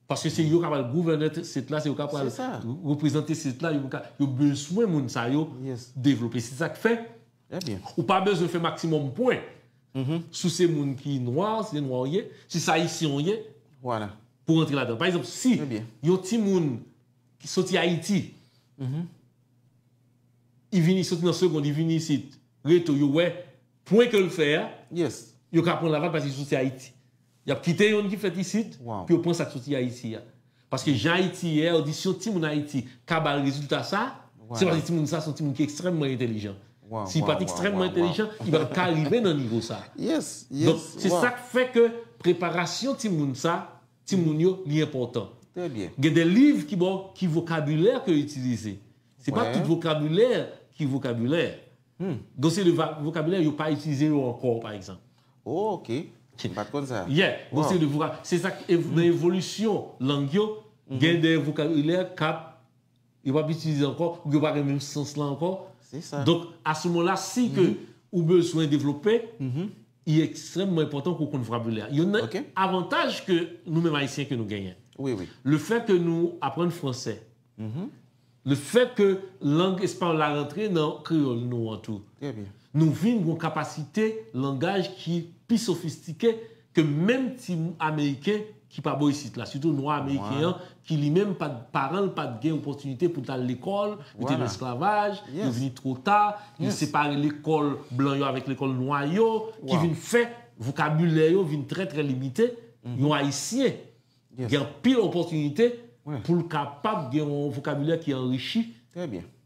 Paske se yo k ap al gouvène state la, se yo k ap al Se sa. reprezante state la, yo, ka, yo bezwen moun sa yo Yes. devlope. Se sa k fè Trè byen. Ou pa bezwen fè maksimòm pwen si se moun ki nwa, si se nwa w ye, si se ayisyen w ye, Vwala. Pou rantre ladan. Pa egzanp, si Trè byen. Yon timoun ki soti Ayiti, li vini, soti nan segonn, li vini isit, reto, yo wè pwen ke l fè a, Yes. Yo ka pran l Harvard paske li soti Ayiti. Y ap kite youn ki fèt isit, Wow. Pou yo pran sa k soti Ayiti a. Paske jan Ayiti ye, ou di si yon timoun Ayiti ka ba l rezilta sa, Wow. Se paske timoun sa se yon timoun ki ekstrèmman entèlijan. Wow, Si li wow, pa t wow, ekstrèmman wow, wow. Entèlijan, li pa t ka rive nan nivo sa. Yes, yes. Donk, se Wow. Sa k fè ke preparasyon timoun sa, timoun yo, li enpòtan. Trè byen. Gen de liv ki ba w ki vokabilè ke yo itilize. Se pa Ouais. Tout vokabilè ki vokabilè. Gon seri de va- vokabilè, yo pa itilize yo ankò, pa egzanp. Oh, ok. M pa t konn sa. Yeah, gon Wow. Seri de voka- Se sa k ev- nan evolisyon lang yo, gen de vokabilè k ap, yo p ap itilize ankò, ou yo pa gen menm sans la ankò. Se sa. Donk, a se moman la, si ke ou bezwen devlope, li ekstrèmman enpòtan pou w konn vokabilè. Youn nan Ok. Avantaj ke nou menm Ayisyen ke nou genyen. Wi, wi. Le fè ke nou aprann fransè, le fè ke lang espayòl la rantre nan kreyòl nou an tou, Trè byen. Nou vin gen yon kapasite langaj ki pi sofistike ke menm ti ameriken ki pa bò isit la, sitou nwa ameriken an, ki li menm, pa t, paran l pa t gen opòtinite pou l t al lekòl, yo te nan esklavaj, yo vini twò ta, yo separe lekòl blan yo avèk lekòl nwa yo, ki vin fè vokabilè yo vin trè, trè limite. Yon Ayisyen gen anpil opòtinite pou l kapab gen yon vokabilè ki anrichi,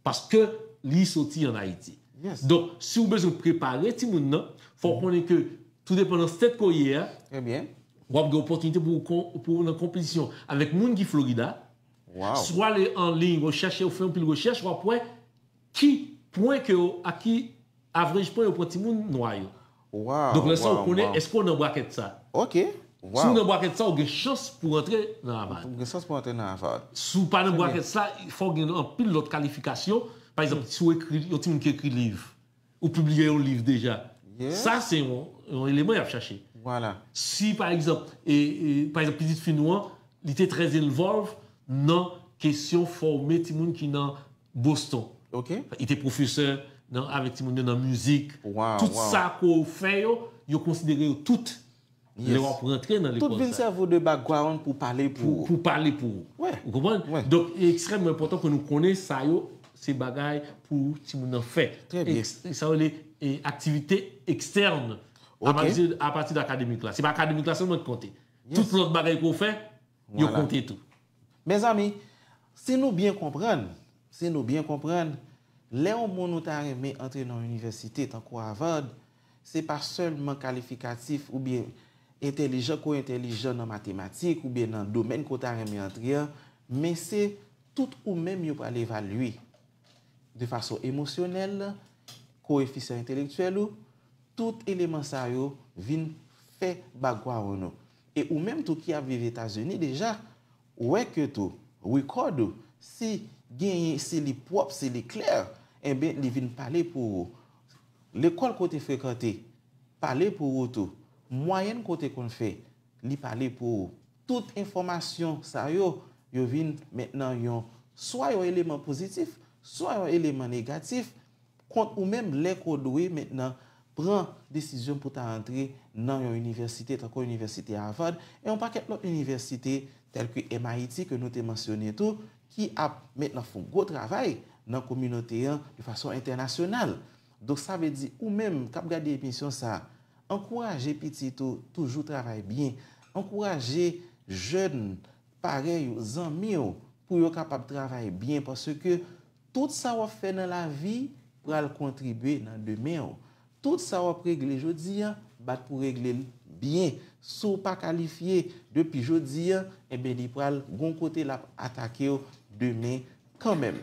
paske li soti ann Ayiti. Donk, si w bezwen prepare timoun nan, fò w konnen ke tou depandan state ke w ye a, w ap gen opòtinite pou w kon-, pou w nan konpetisyon avèk moun ki Florida. Si w ale an liy, w chèche, w fè anpil rechèch, w ap wè ki pwen ke yo, a ki average pwen yo pran timoun nwa yo. Donk, lè sa, w konnen èske w nan brakèt sa. Si w nan brakèt sa, w gen chans pou w rantre nan Harvard. Si w pa nan brakèt sa, fò w gen anpil lòt kalifikasyon. Pa egzanp, si w ekri, yon timoun ki ekri liv, ou pibliye yon liv deja. Sa, se yon, yon eleman y ap chache. Si, pa egzanp, e, e, pa egzanp, pitit fi nou an, li te trè involve nan kesyon fòme timoun ki nan Boston. Li te pwofesè nan, avèk timoun yo nan mizik. Tout sa ke w fè yo, yo konsidere yo tout lè w ap rantre nan lekòl sa. Tout vin sèvi w de background pou pale pou ou. Pou, pou pale pou ou. Ou konprann? Donk, e ekstrèmman enpòtan ke nou konnen sa yo, se bagay pou timoun nan fè. Trè byen. Sa yo rele, e, aktivite ekstèn apati, apati de akademik la. Se pa akademik la sèlman ki konte. Tout lòt bagay ke w fè, yo konte tou. Mezanmi, si nou byen konprann, si nou byen konprann, lè yon moun ou ta renmen antre nan yon inivèsite tankou Harvard, se pa sèlman kalifikatif oubyen entèlijan ke w entèlijan nan matematik oubyen nan domèn ke w ta renmen antre an, men se tout ou menm yo pral evalye de fason emosyonèl, koefisyan entelektyèl ou, tout eleman sa yo vin fè background ou. E ou menm tou ki ap viv Etazini deja, ou wè ke tou, record ou, si genyen, si li pwòp, si li klè, enben, li vin pale pou ou. Lekòl ke w te frekante, pale pou ou tou. Mwayèn ke w te konn fè, li pale pou ou. Tout enfòmasyon sa yo, yo vin mentnan yon, swa yon eleman pozitif, swa yon eleman negatif, kont ou menm lè ke w dwe mentnan pran desizyon pou ta antre nan yon inivèsite, tankou Inivèsite Harvard, e yon pakèt lòt inivèsite tèl ke M I T ke nou te mansyone tou, ki ap mentnan fè yon gwo travay nan kominote an de fason entènasyonal. Donk, sa vle di, ou menm k ap gade emisyon sa a, ankouraje pitit ou toujou travay byen. Ankouraje jèn parèy ou, zanmi w, pou yo kapab travay byen, paske tout sa w ap fè nan lavi pral kontribye nan demen w. Tout sa w ap regle jodi a, bat pou regle l byen. Si w pa kalifye depi jodi a, enben, li pral gon kote l ap atake w demen kanmenm.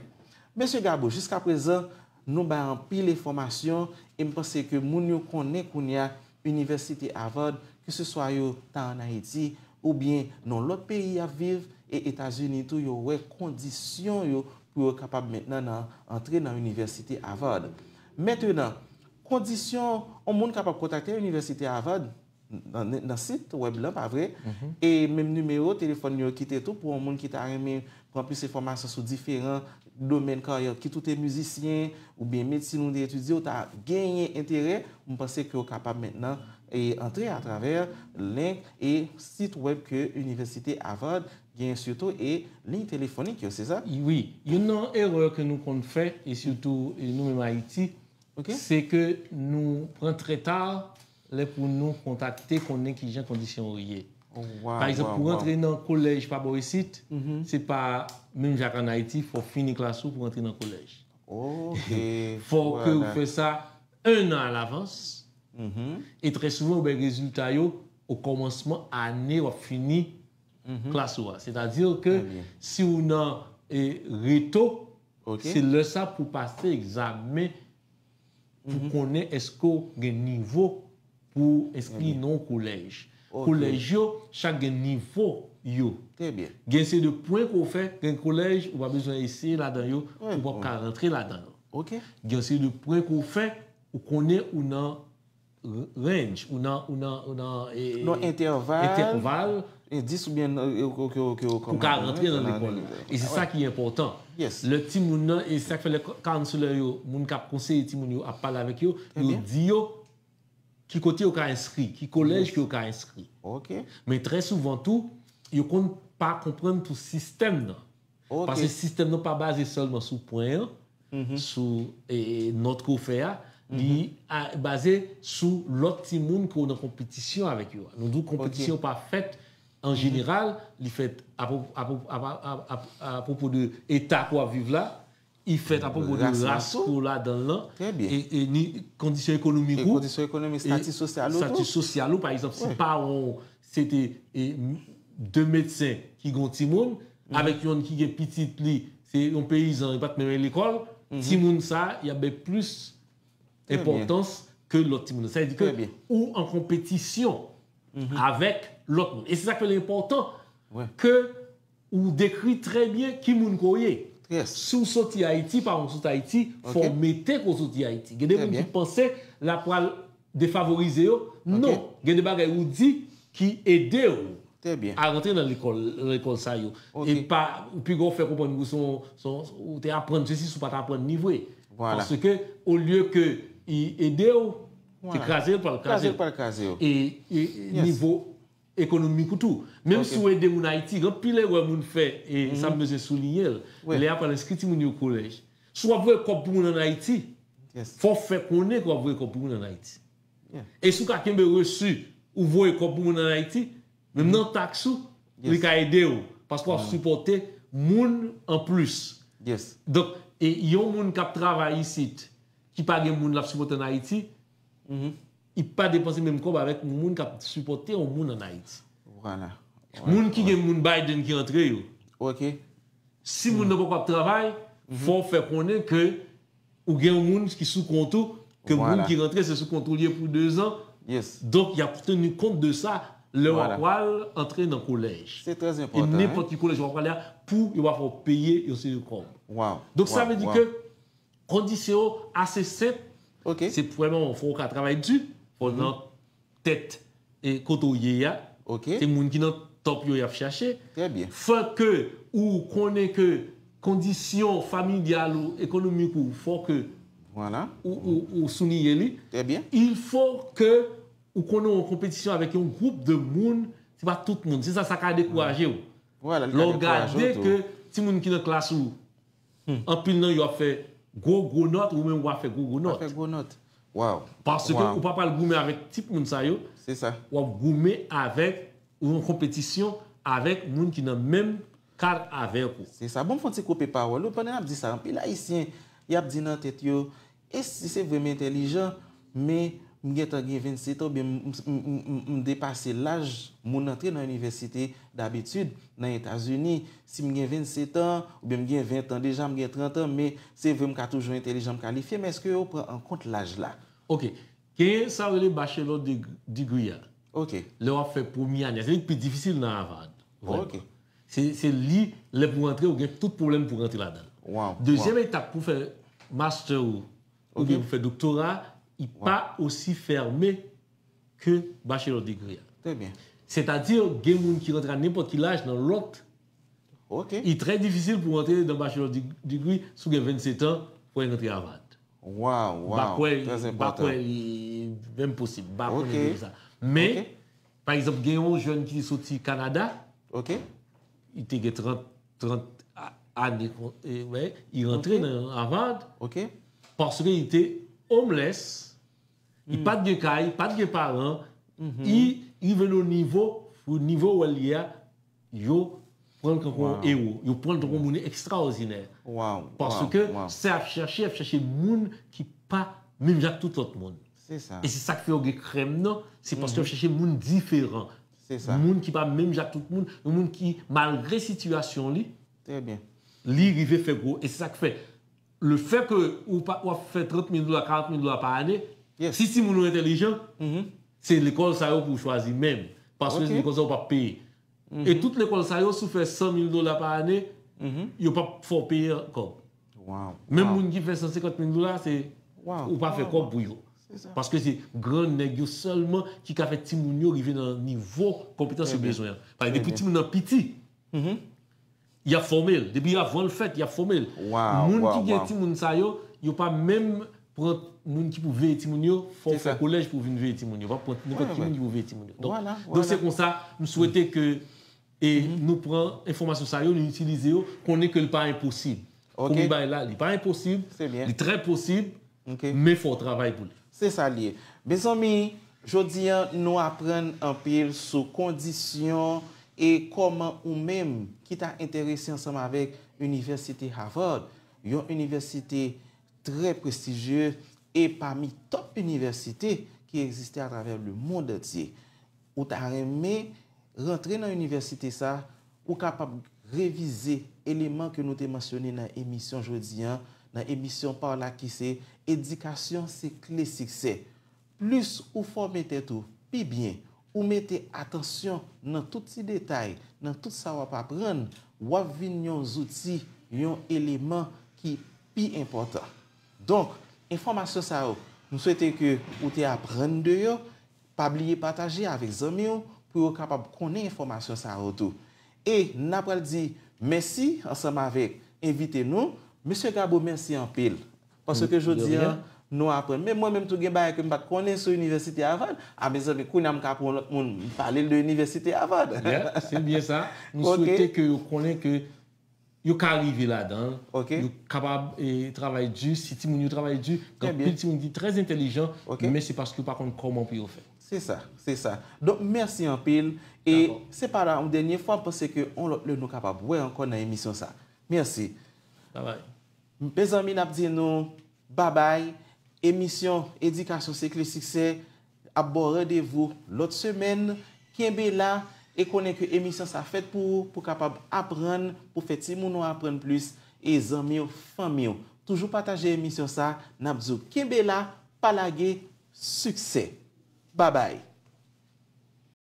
Mesye Gabo, jiskaprezan, nou bay anpil enfòmasyon e m panse ke moun yo konnen kounye a Inivèsite Harvard, keseswa yo ta ann Ayiti oubyen nan lòt peyi y ap viv, e Etazini tou, yo wè kondisyon yo pou yo kapab mentnan nan, antre nan Inivèsite Harvard. Mentnan, kondisyon yon moun kapab kontakte Inivèsite Harvard nan, nan sit wèb lan, pa vre? E menm nimewo telefòn yo kite tou pou yon moun ki ta renmen pran plis enfòmasyon sou diferan domèn karyè, kit ou te mizisyen oubyen medsin ou te etidye, ou ta genyen enterè, m panse ke w kapab mentnan e antre atravè link e sit wèb ke Inivèsite Harvard genyen sitou e liy telefonik yo, se sa? Wi, youn nan erè ke nou konn fè, e sitou e nou menm Ayiti, se ke nou pran trè ta lè pou nou kontakte, konnen kijan kondisyon ou ye. Pa egzanp, pou rantre nan kolèj pa bò isit, se pa menm jan ak ann Ayiti, fò w fini klas ou pou rantre nan kolèj. Fò ke w fè sa en an alavans. E trè souvan, ou bay rezilta yo o kòmansman ane w ap fini klas ou a. Sètadi ke si w nan, e, reto, se lè sa pou pase egzamen pou konnen èske w gen nivo pou enskri nan yon kolèj. Kolèj yo, chak gen nivo yo. Gen seri de pwen ke w fè, gen kolèj, ou pa bezwen eseye ladan yo, ou p ap ka rantre ladan yo. Gen seri de pwen ke w fè, ou konnen ou nan r-, range, ou nan, ou nan, ou nan, e, nan entèval, entèval, e dis oubyen, e, ke, ke, ke, pou ka rantre nan lekòl la. E se sa ki enpòtan. Lè timoun nan, e sa k fè lè counselor yo, moun k ap konseye timoun yo, ap pale avèk yo, yo di yo ki kote yo ka enskri, ki kolèj ke yo ka enskri. Men trè souvan tou, yo konn pa konprann tou sistèm nan. Paske sistèm nan pa baze sèlman sou pwen an, sou e, nòt ke w fè a, li a, baze sou lòt timoun ke w nan konpetisyon avèk yo a. Nou di w konpetisyon pa fèt an jeneral, li fèt apwopo de eta ke w ap viv la, li fèt apwopo de ras ke w ladan l lan, e, e ni kondisyon ekonomik ou, kondisyon ekonomik, estati sosyal ou, estati sosyal ou, pa egzanp, si paran w se te e, de medsen ki gen yon timoun, avèk yonn ki gen pitit li, se yon peyizan, li pa t menm al lekòl, timoun sa, y ap bay plis enpòtans ke lòt timoun. Sa vle di ke ou an konpetisyon avèk lòt moun. E se sa k fè l enpòtan ke ou dekri trè byen ki moun ke w ye. Si w soti Ayiti, paran w soti Ayiti, fò w mete ke w soti Ayiti. Gen de moun ki panse l ap pral defavorize yo. Non. Gen de bagay ou di ki ede w a rantre nan lekòl, lekòl sa yo. E pa, ou piga w fè konprann ou se yon, se yon, ou te aprann sesi si w pa t aprann li vre. Paske, olye ke li ede w, se kraze l pral kraze w. E, e nivo ekonomik ou tou. Menm si w ede moun Ayiti, gen anpil erè moun fè, e sa m bezwen souliye l, lè y ap al enskri timoun yo kolèj. Si w ap voye kòb pou moun ann Ayiti, fò w fè konnen ke w ap voye kòb pou moun ann Ayiti. E si w ka kenbe resi ou voye kòb pou moun ann Ayiti, menm nan taks ou, li ka ede w, paske w ap sipòte moun anplis. Donk, e yon moun k ap travay isit, ki pa gen moun l ap sipòte ann Ayiti, li pa depanse menm kòb avèk moun k ap sipòte yon moun ann Ayiti. Moun ki gen moun Biden ki antre yo. Si moun nan poko ap travay, fò w fè konnen ke ou gen yon moun ki sou kont ou, ke moun ki rantre se sou kont ou li ye pou dezan. Donk, y ap teni kont de sa lè w ap pral antre nan kolèj. E nenpòt ki kolèj w ap prale a, pou yo pa fè w peye yon seri de kòb. Donk, sa vle di ke kondisyon yo ase senp. Se premyèman, fò w ka travay di, fò w nan tèt e kote w ye a. Se moun ki nan top yo y ap chache. Fò ke ou konnen ke kondisyon familyal ou, ekonomik ou, fò ke ou, ou, ou souliye li. Il faut que ou konnen w an konpetisyon avèk yon gwoup de moun, se pa tout moun. Se sa, sa ka dekouraje w. Lè w gade ke timoun ki nan klas ou, anpil nan yo ap fè gwo, gwo nòt, ou menm w ap fè gwo, gwo nòt. Paske ou pa pral goumen avèk tip moun sa yo. W ap goumen avèk, ou an konpetisyon avèk moun ki nan menm kad avèk ou. Se sa. Bon, m fè yon ti koupe pawòl ou. Pandan n ap di sa, anpil Ayisyen, y ap di nan tèt yo, e si se vre m entèlijan, men m gentan gen vennsetan oubyen m, m, m, m, m depase laj moun antre nan inivèsite dabitid nan Etazini. Si m gen vennsetan, oubyen m gen ven tan deja, m gen trant an, men se vre m ka toujou entèlijan, m kalifye, men èske yo pran an kont laj la? Ok. Gen sa yo rele bachelor deg-, degree a. Ok. Lè w ap fè premye ane a, se li k pi difisil nan Harvard. Vrèman. Ok. Se, se li, lè pou rantre, ou gen tout pwoblèm pou rantre ladan l. Wow, dezyèm etap pou fè master ou, oubyen pou fè doktora, li pa osi fèmen ke bachelor degree a. Trè byen. Sètadi, gen moun ki rantre a nenpòt ki laj nan lòt. Ok. Li trè difisil pou rantre nan bachelor deg-, degree si w gen vennsetan pou w rantre Harvard. Wow, wow. M pa kwè, m pa kwè li menm posib. M pa konnen de sa. Men, pa egzanp, gen yon jèn ki soti Kanada. Ok. Li te gen trant, trant a-, ane, kon-, e, wè, li rantre nan Harvard. Ok. Paske li te homeless. Li pa t gen kay, li pa t gen paran. Li rive nan nivo, pou nivo w wè l ye a, yo pran l tankou yon ewo. Yo pran l tankou yon moun ekstraòdinè. Paske sa y ap chache, y ap chache moun ki pa menm jan ak tout lòt moun. E se sa k fè yo gen krèm nan, se paske y ap chache moun diferan. Moun ki pa menm jan ak tout moun, yon moun ki, malgre sitiyasyon li, li rive fè gwo. E se sa k fè, le fait que ou pa, w ap fè trant mil dola, karant mil dola pa ane, si timoun ou entèlijan, se lekòl sa yo pou w chwazi menm. Paske se lekòl sa yo p ap peye. E tout lekòl sa yo, si w fè san mil dola pa ane, yo p ap fè w peye kòb. Menm moun ki fè san senkant mil dola, se, ou pa fè kòb pou yo. Paske se gran nèg yo sèlman ki ka fè timoun yo rive nan nivo konpetans yo bezwen an. Paske depi timoun nan piti, y ap fòme l. Depi avan l fèt, y ap fòme l. Moun ki gen timoun sa yo, yo pa menm pran moun ki pou veye timoun yo, fò w fè kolèj pou w vin veye timoun yo. Yo pa pran nenpòt ki moun ki pou veye timoun yo. Donk, donk se konsa, m swete ke E nou pran enfòmasyon sa yo, nou itilize yo, konnen ke l pa enposib. Ok. Kounye bagay la, li pa enposib, Se byen. Li trè posib, Ok. Men fò w travay pou li. Se sa l ye. Mezanmi, jodi a, nou aprann anpil sou kondisyon e kòman ou menm ki ta enterese ansanm avèk Inivèsite Harvard, yon inivèsite trè prestijye e pami top inivèsite ki egziste atravè lemonn antye. Ou ta renmen rantre nan inivèsite sa, ou kapab revize eleman ke nou te mansyone nan emisyon jodi a, nan emisyon pa w la ki se Edikasyon se kle siksè. Plis ou fòme tèt ou pi byen, ou mete atansyon nan tout ti detay, nan tout sa w ap aprann, w ap vin yon zouti, yon eleman ki pi enpòtan. Donk, enfòmasyon sa yo, m swete ke ou te aprann de yo, pa bliye pataje avèk zanmi w pou yo kapab konnen enfòmasyon sa yo tou. E n ap pral di mèsi ansanm avèk envite nou, Mesye Gabo, mèsi anpil. Paske jodi a, nou aprann. Men mwen menm tou gen bagay ke m pa t konnen sou Inivèsite Harvard. A mezanmi, kounye a m ka pran yon lòt moun, m pale l de Inivèsite Harvard. Yeah, se byen sa. Nou swete ke yo konnen ke yo ka rive ladan l. Ok. Yo kapab eh, travay di, si timoun yo travay di, gen Trè byen. Anpil timoun ki trè entèlijan, Ok. Men se paske yo pa konn kòman pou yo fè. Se sa, se sa. Donk, mèsi anpil. E Dakò. Se pa la yon dènye fwa, m panse ke yon lòt lè nou kapab wè ankò nan emisyon sa. Mèsi. Babay. Mezanmi, n ap di nou babay. Emisyon Edikasyon se kle siksè ap ba w randevou lòt semèn. Kenbe la e konnen ke emisyon sa fèt pou ou, pou kapab aprann, pou fè timoun ou aprann plis, e zanmi w, fanmi w. Toujou pataje emisyon sa, n ap di w kenbe la, pa lage, siksè. Babay.